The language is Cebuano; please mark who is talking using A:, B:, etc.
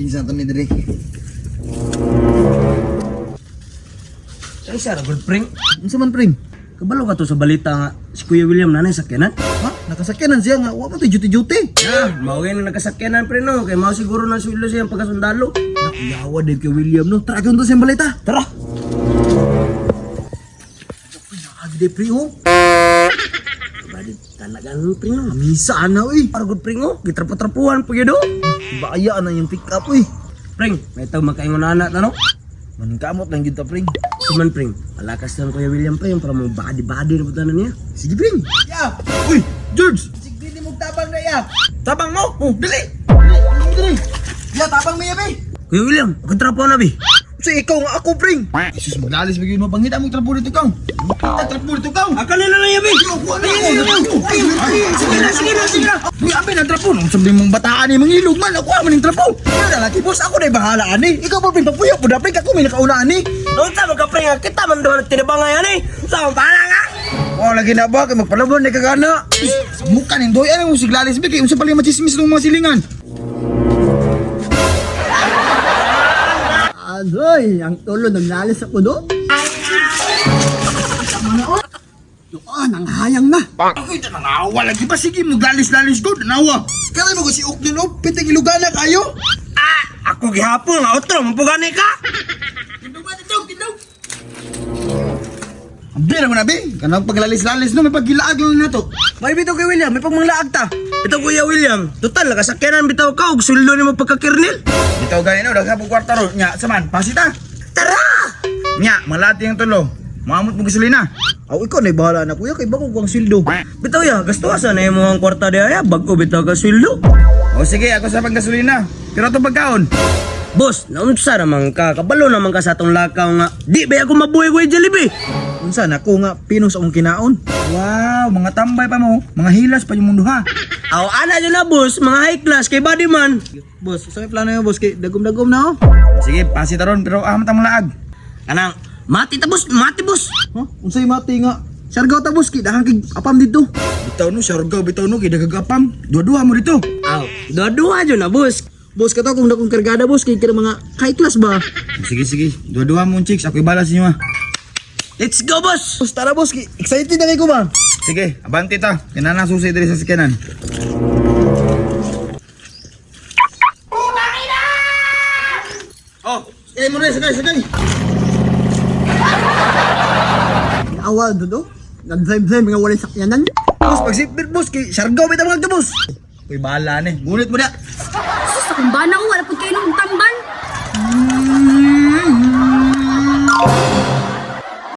A: Parking sa ato ni diri.
B: Ay, sir, good pring.
A: Unsa man, pring?
B: Kabalo ka to sa balita nga si Kuya William nanay sakyanan.
A: Ha? Nakasakyanan siya nga wa man to'y duty-duty.
B: Ah, mao na nagkasakyanan pre no, kay mao siguro na sweldo siya ang pagkasundalo.
A: Nakuyawa din kay William no. Tara gyud to sa balita.
B: Tara.
A: Naagi pre oh.
B: Bali talagang pre no.
A: Misa ana oy.
B: Para good pring oh, gitrapo-trapuhan po gyud oh.
A: Baya na yung pick up oy.
B: Pring, may tawag makaingon na anak no?
A: Maningkamot lang gyud ta, pring.
B: Suman pring, malakas lang Kuya William pre, yung para mo body-body na putanan niya.
A: Sige, pring. Ya. Uy, George. Sige dili mo tabang na ya.
B: Tabang mo!
A: Oh, dili. Dili, dili, dili. Ya, tabang mi ya, be.
B: Kuya William, ako trapo na bi.
A: So ikaw nga ako, pring. Jesus, maglalis ba gyud mo pangita mo trapo dito kaw. Pangita trapo dito kaw.
B: Akala na lang yabi.
A: Sige na, sige na, sige na. Uy, abe na trapo. Nung sabi mong bataan ni mangilog man, ako man ning trapo. Ano na lagi, boss, ako na bahala ani. Ikaw pa pring pagpuyo po dapit ako may nakauna ani.
B: Noon sa mga pre nga kita man doon tinabangay ani. Sa pala nga.
A: Oh, lagi na ba kay magpalabon ni kagana. Sa mukha ning doy ano mo siglalis bi kay unsa pala yung machismis ng mga silingan.
C: Adoy, ang tulo naglalis ako do. Doon, ang hayang na.
A: Ako'y tananawa lagi pa sige mo lalis-lalis ko tanawa. Kaya mo ko si Uknon oh, piting Ilugana kayo.
B: Ah, ako gihapon nga otro mampugani ka.
A: Ang bira mo na bi, kanang paglalis-lalis no may paggilaag lang na to.
B: May bitaw kay William, may pagmanglaag ta. Bitaw Kuya William, total nakasakyanan bitaw ka og sweldo nimo pagkakirnil.
A: Bitaw gani no, daghan pong kwarta ro. Nya, saman, pasita.
B: Tara!
A: Nya, malati ang tulo. Maamot mo gasolina. Aw, ikaw na bahala na kuya kay bako kang sweldo.
B: Bitaw ya, gastuasa na imo ang kwarta diha ya, bag-o bitaw ka sweldo.
A: O sige, ako sa panggasolina. Pero itong pagkaon.
B: Boss, naunsa naman ka, kabalo naman ka sa atong lakaw nga. Di ba ako mabuhay ko Jollibee?
A: Unsa na ko nga pinos akong kinaon. Wow, mga tambay pa mo, mga hilas pa yung mundo ha.
B: Aw, ana jud na boss, mga high class kay body man.
C: Boss, sa may plano yun, boss, kay dagom-dagom na oh.
A: Sige, pasita ron pero amat ang laag.
B: Kanang mati ta boss, mati boss.
C: Huh? Unsay mati nga? Siargao ta boss, kay dahang kay apam dito.
A: Bitaw no, siargao bitaw no, kay dagagapam. Duha-duha mo dito.
B: Aw, duha-duha jud na boss.
C: Boss, kato kung dakong kargada boss, kay kira mga high class ba?
A: Sige, sige. Duha-duha mo chicks, ako'y bala sa inyo ha.
B: Let's go boss.
C: Boss, tara boss, kay excited na kay ko ba?
A: Sige, abante ta. Kinana susi diri sa sakyanan. Oh, sakay mo rin, sakay, sakay.
C: Awa do. Nag-drive-drive nga walay sakyanan.
A: Boss, pag seatbelt boss, kay siargao bitaw mga boss. Ako'y bahala ni. Ngunit mo na.
D: Sus, akong bana ko,